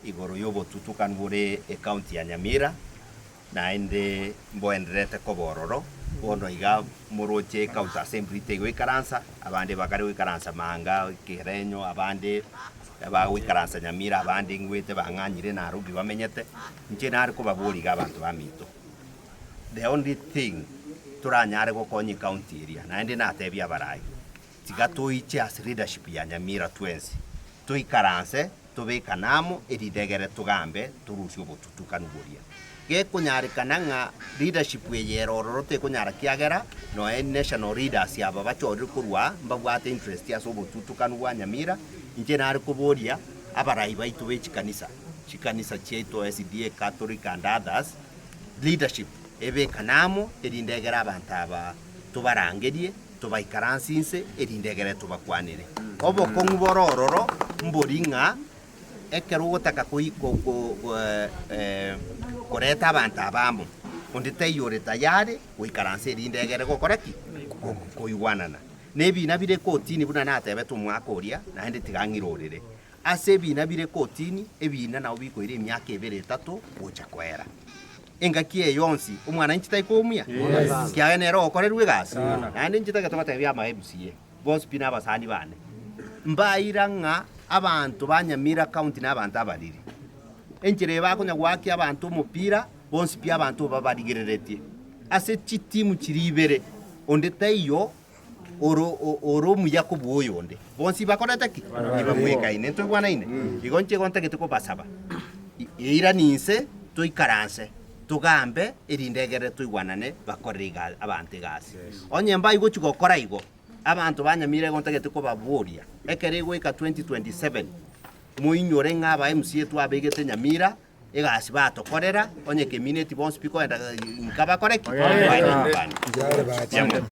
Igoro y'obotutukanu bore ecounty ya Nyamira, naende mboendererete koba ororo, bono iga moroche ecounty assembly tegoikaransa, abande bakare goikaransa Manga, Kerenyo, abande bagoikaransa Nyamira, abande ngwete bang'anyire Nairobi bamenyete, inche nare kobaboria iga abanto baminto, the only thing toranyare gokonya ecounty eria, naende natebie abarai, tiga toiche ase leadership ya Nyamira twensi, toikaranse Tobekane amo erinde egere togambe torusie obotutukanu boria. Gekonyarekana ng'a leadership eye ere ororo tekonyara kiagera noe national leaders aba bachorire korwa aa mbabwate interest ase obotutukanu bwa Nyamira, inche nare koboria abarai baito be chikanisa, chikanisa chiaito SDA, Catholic and others, leadership ebekane amo erinde egere abanto aba tobarangerie Tobaikaranse inse, erinde egere tobakwanere. Obokong'u bore ororo mbori ng'a ekero ogotaka koreta abanto aba amo, onde taiyo ore tayari goikaransa erinde egere gokora ki? Koigwanana. Na ebina bire kotini buna natebete omwaka oria, naende tiga ng'irorere. Ase ebina bire kotini, ebina nabo bikoira emiaka ebere etato gocha koera. Engaki eye yonsi omwana inche tai komuya? Kiagera nere ogokorerwa egasi. Naende inche tagete gotebia ama MCA bonsi pi na abasani bane, mbaira ng'a abanto ba Nyamira county na abanto abariri. Enchera eye bakonya goakia abanto omopira, bonsi pi abanto babarigereretie. Ase chitimu chiria ibere, onde taiyo ore ore omuya kobua oyonde. Bonsi bakorete ki? Tibamwekaine. Ntoigwanaine? Igo inche igo ntagete kobasaba, eirani inse toikaranse, togambe, erinde egere toigwanane bakorere iga abanto egasi. Onye mbai gochia gokora igo, abanto ba Nyamira igo ntagete kobaboria, ekero egoika 2027, moinyore ng'a aba MCA twabegete Nyamira, Egasi batokorera, onye kemineti bonsi pi kogenda inka bakore ki? Bagende nyumbani.